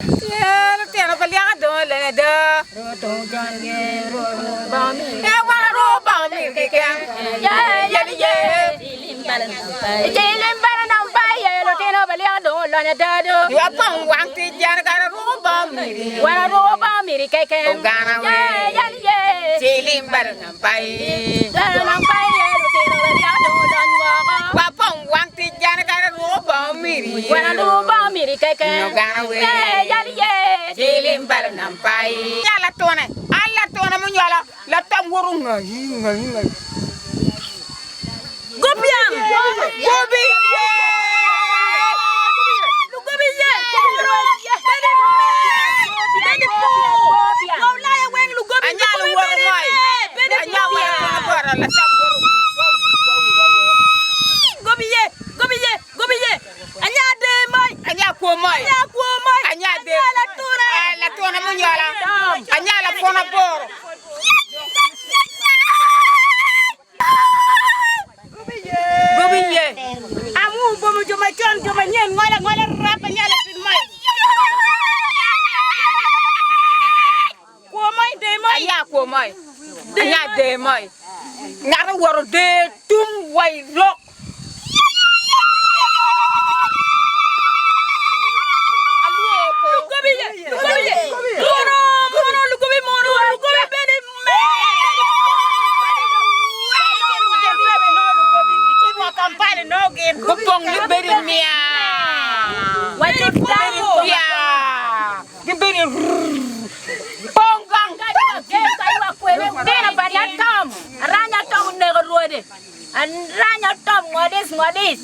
Lutino pa lyaka dong oleny ada. Ee wan aruko bongo mir keken. Apong wang tic jane kara aruko bongo miri. Ogana we. Cilim bala nampai. Wapong wang tic jane kara aruko bongo miri. Ogana we. Cilim bala nampai. Nya latone, an latone munywalo latom woto ngayi ngayi ngayi. Gobiam! Gobi! Lugobi ye! Bedi bedi po! Waulaya weng lugobi Anyalo lugobi woto bedi moi. me! Bedi Anyalo po! woto boro latam woto. Gobi ye! Gobi ye! Gobi ye! Anya de moi! Anya kwo moi. Anya kwo moi! Anya de. Anya lature! Ah, latuna munyola. Anya lapuna boro. Gobi ye. Amu bomo jo macon jo manyen ngol angola rap anyalo tin moi. Kwo moi de moi. Anya kwo moi. Anya de moi. Ngat owoto de tum wai lok. Alwor ko. Lugobi ye, lugobi ye. Mono, mono, lugobi mono, lugobi bene me. Gupong gibedo i mia. Gibedo pia. Gibedo pong gang. Tino pa Atom, aranya Atom oneko rwode. Aranya Atom ngodis ngodis.